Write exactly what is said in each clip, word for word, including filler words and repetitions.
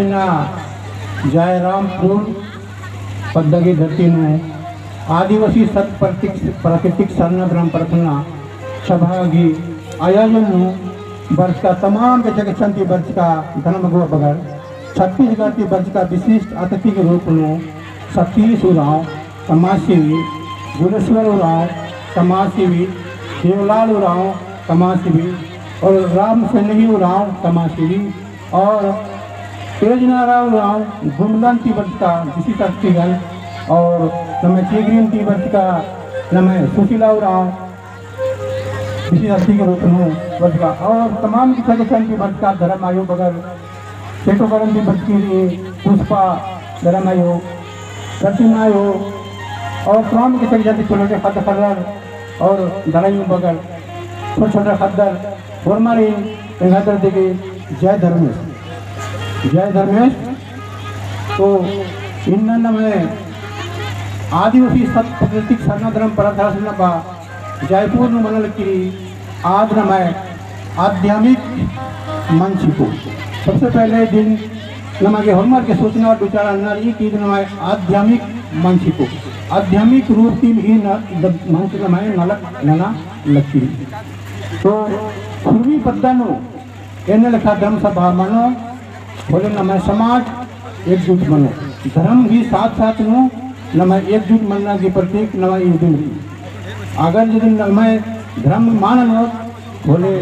ना जयरामपुर पद्दा गही धरती नू आदिवासी सत प्राकृतिक, प्राकृतिक सरना धर्म प्रार्थना सभा गही आयोजन नू बरचका तमाम गेच्छा गेच्छा ती बरचका धर्म अगुवा बगर छत्तीसगढ़ ती बरचका विशिष्ट अतिथि के रूप नू सतीश उराँव समाजसेवी, गुलेश्वर उराँव समाजसेवी, देवलाल उराँव समाजसेवी और राम सैनिक उराँव समाजसेवी और तेजनारा उराँव गुमलन ती बरचका विशिष्ट अतिथिगण और नम्है चिगरिन ती बरचका नम्है सुशीला उराँव विशिष्ट अतिथि के रूप नू बरचका और तमाम गेच्छा गेच्छा ती बरचका धर्म आयो बगर सेठो गरम भी बरचकी रई, पुष्पा गरम आयो, प्रतिमा आयो, और तमाम गेच्छा गेच्छा ती छोटे छोटे ख़द्द ख़र्रर और दराई बगर छोटे छोटे ख़द्दर होरमारिन एंग्है तरती गे जय धर्मेस। जय धर्मेस। तो इन्ना नम्है आदिवासी सत प्राकृतिक सरना धर्म प्रार्थना सभा जयपुर नू मना लगी रई। आद नम्है आध्यात्मिक मंच हिको। सबसे पहले दिन नमा गे होरमर गे सोचना और विचार नना रई कि नम्है आध्यात्मिक मंच हिको। आध्यात्मिक रूप ती ही न, द-, मंच नम्है नलख नना लगी रई। तो उर्मी पद्दा नू एन्ने लेखा धर्म सभा मनो, होले नम्है समाज एकजुट मनो। धर्म गही साथ साथ नू नम्है एकजुट मन्ना गही प्रतीक नम्है ई उदिम रई। अगर यदि नम्है धर्म मा ननोत, होले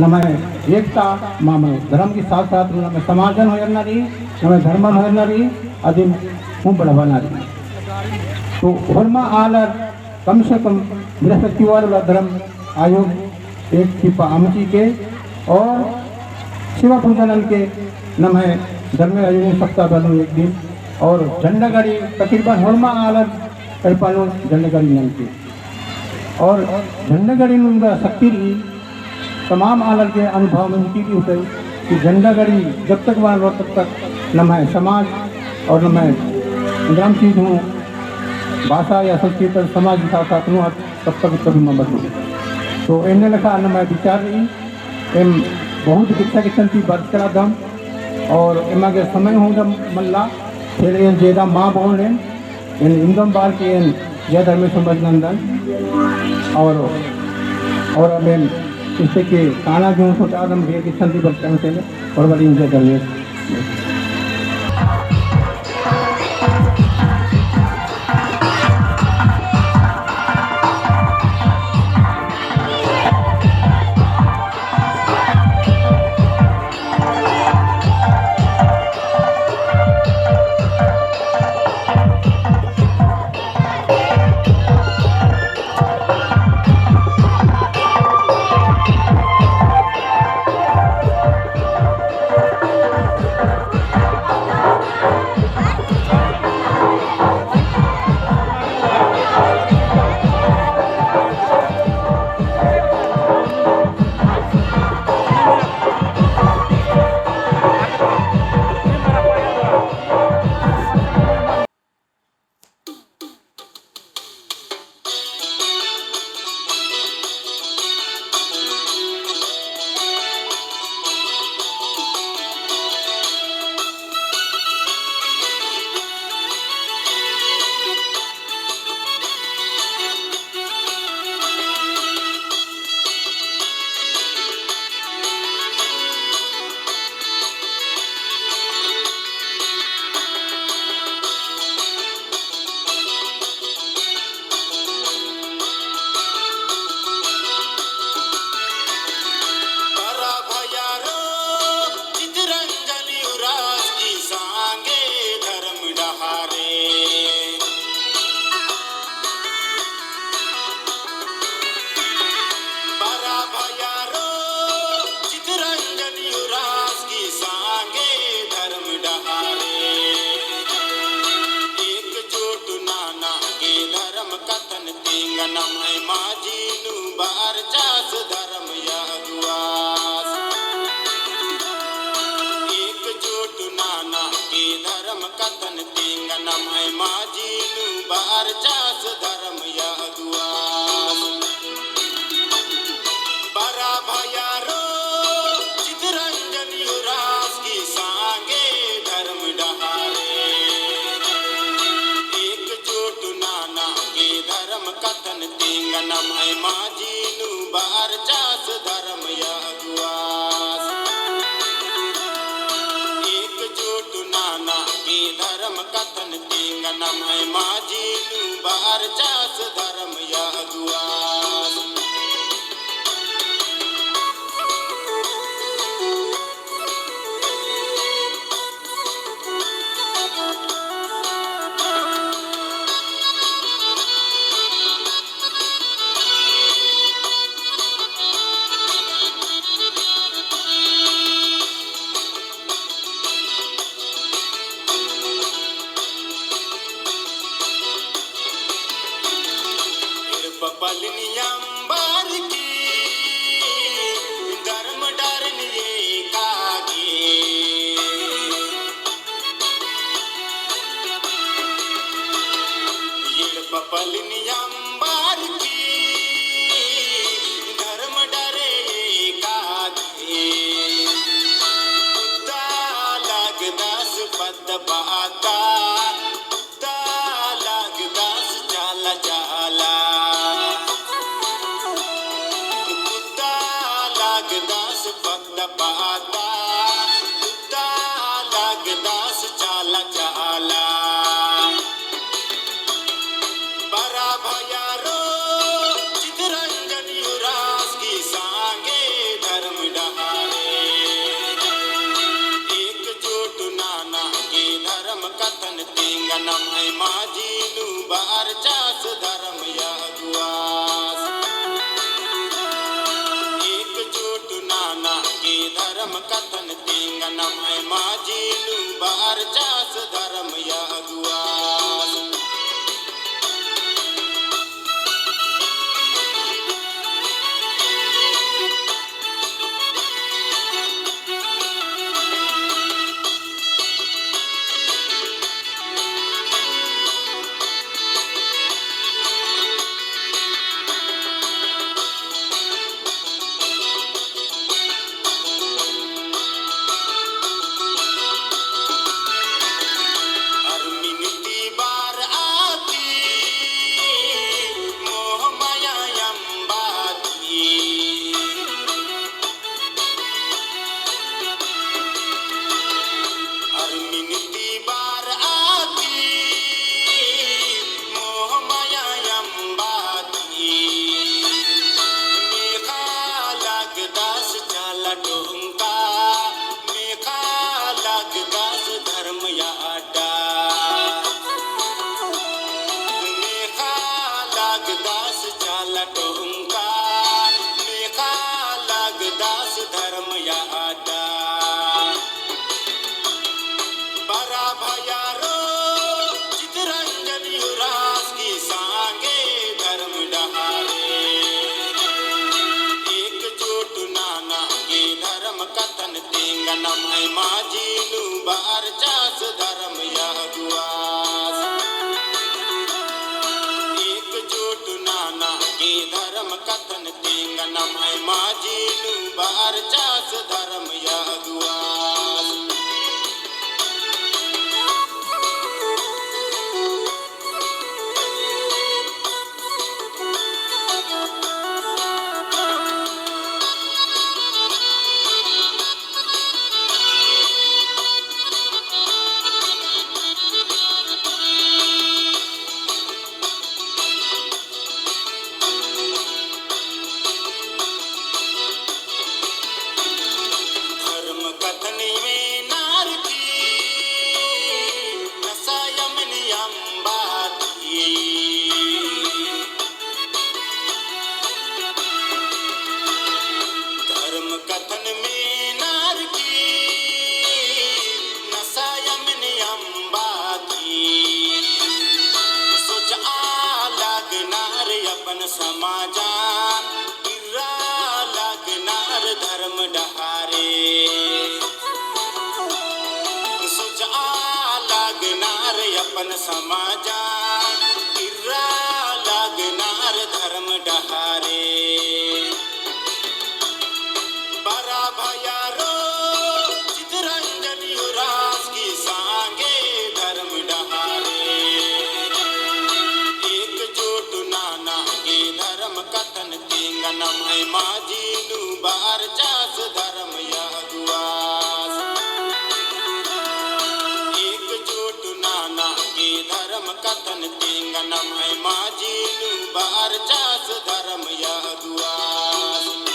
नम्है एकता मा मनो। धर्म गही साथ साथ नू नम्है समाजन होयरना रई, नम्है धर्मन होयरना रई, अदिन हूँ बढ़ाबअना रई। तो होरमा आलर कम से कम बृहस्पतिवार वाला धर्म आयो एक टिपा अमचि के और सेवा पूजा नन के नम्है धर्म आयो सप्ताह भर नू एक दिन और झंडा गाड़ी तकरीबन होरमा आलर एड़पा नू झंडा गाड़ी नन के और झंडा गाड़ी नू शक्ति रई। तमाम आलर के अनुभव मंजकी भी होतई कि झंडा गाड़ी जब तक बआ रओ तब तक नम्है समाज और नम्है ग्राम चीज हूँ भाषा या संस्कृति और समाज के साथ साथ नू तब तक कभी मा बदलू। तो एन्ने लेखा नम्है विचार रई, एम बहुत गेच्छा गेच्छा ती बरचका रअदम और एमा गे समय हूँ दम मल्ला, फिर एन जेदा मा बोलेन, एन इन्दम बार के एन जय धर्मेस समझ नंदन और, और अब एन इस्ते के काना जो सोचा दम गे गेच्छा ती बरचका रअदम और बड़ी जय धर्मेस। बरा भैयारो चितरंजन युवराज की संगे धर्म डहारे। बरा भैयारो चितरंजन युवराज की संगे धर्म डहारे। एकजुट नना गे धर्म कत्थन तिंगनम है माजी नू बरचस धर्म अगुवास। एकजुट नना गे धर्म कत्थन तिंगनम है माजी नू बरचस धर्म अगुवास। बरा भैयारो चितरंजन युवराज की संगे धर्म धर्म कथन तिंगनम है माजी नू बरचास धर्म अगुवास। एड़पा पल्ली नू अम्बर की धर्म डहरेन एका गे। एड़पा पल्ली नू अम्बर की धर्म डहरेन एका गे। कुत्ता लगदस पद्द पाता, कुत्ता लगदस चाला चाला। कुत्ता लगदस पद्द पाता, कुत्ता लगदस चाला चाला। बड़ा भैया रो चितरंजन युवराज की संगे धर्म डहरे। एकजुट नना की धर्म कथन तिंगनम है माजी नू बरचास धर्म अगुवास। एकजुट नना की धर्म कथन तिंगनम है माजी नू बरचास धर्म अगुवास। अरमिन ती बरआ ती मोह माया अम्बा ती। अरमिन ती बरआ ती मोह माया अम्बा ती। मेखा लगदस चाला टोंका, मेखा लगदस धर्म अड्डा। मेखा लगदस चाला टोंका, मेखा लगदस धर्म अड्डा। बड़ा भैया रो चितरंजन युवराज की संगे धर्म डहरे। एकजुट नना की धर्म कथन तिंगनम है माजी नू बरचास धर्म अगुवास। एकजुट नना की धर्म कथन तिंगनम है माजी नू बरचास धर्म अगुवास। धर्म कथन मेनर की नसा अमन अम्बा ती। धर्म कथन मेनर की नसा अमन अम्बा ती। सोचआ लगनर अपन समाजन, इर्रा लगनर धर्म डहरे। सोचआ लगनर अपन समाजन, इर्रा लगनर धर्म डहरे। बड़ा भैया रो चितरंजन युवराज की संगे धर्म डहरे। एकजुट नना की धर्म कथन तिंगनम है माजी नू बरचास धर्म अगुवास। एकजुट कत्थन तेंगा नम्है माजी नू बरचस धर्म अगुवास।